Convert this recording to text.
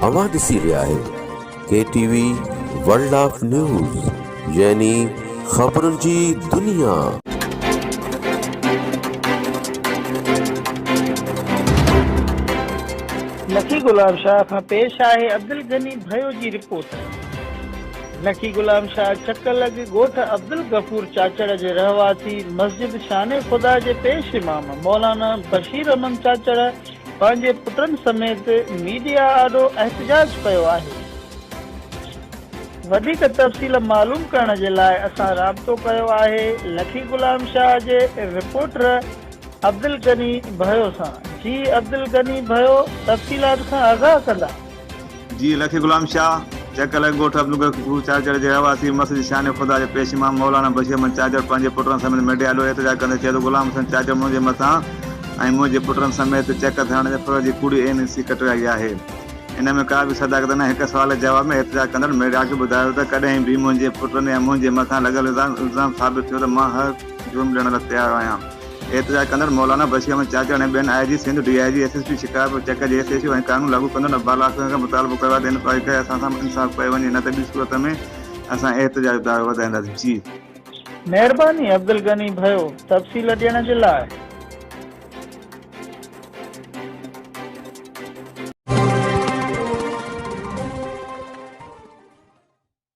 اوهان ڏسي رهيا آهيو K T V world of news يعني خبرن جي دنيا. لکي غلام شاهه کان پيش آهي عبدالغني ڀيو جي رپورٽ. لکي غلام شاهه چڪ لڳ ڳوٺ عبدالغفور چاچڙ جي رهواسي مسجد شان خدا جي پيش امام مولانا بشير احمد چاچڙ پنهنجي پٽن سميت ميڊيا آڏو احتجاج ڪيو آهي. وڌيڪ تفصيل معلوم ڪرڻ جي لاء اسان رابطو ڪيو آهي لکي غلام شاهه جي رپورٽر عبدالغني ڀيو سان. جي عبدالغني ڀيو تفصيلات کان آگاهه ڪندا. جي لکي غلام شاهه، چڪ لڳ ڳوٺ عبدالغفور چاچڙ جي رهواسي مسجد شان خدا جي پيش امام مولانا بشير احمد چاچڙ پنهنجي پٽن سميت ميڊيا آڏو احتجاج ڪندي چيو ته غلام حسين چاچڙ منهنجي مٿان ۽ منهنجي پٽن سميت چڪ ڌرڻي تي ڦر جي ڪوڙي اين سي ڪٽرائي آهي ان ۾ ڪا به صداقت ناهي هڪ سوال جي جواب ۾ احتجاج ڪندڙ ميڊيا کي ٻڌايو ته ڪڏهن به منهنجي پٽن يا منهنجي مٿان لڳل الزام ثابت ٿيو ته مان هر جرم ڏيڻ لاء تيار آهيان. احتجاج ڪندڙ مولانا بشير احمد چاچڙ ۽ ٻين I G Sindh, D I G, S S P Shikarpur, Chak جي ايس ايڇ او ۽ قانون لاڳو ڪندڙ بالا آفيسرن کان مطالبو ڪيو آهي ته انڪوائري ڪري اسان سان انصاف ڪيو وڃي نه ته ٻي صورت ۾ اسان احتجاج جو دائرو وڌائينداسين. جي. مهرباني عبدالغني ڀيو تفصيل ڏيڻ جي لاء.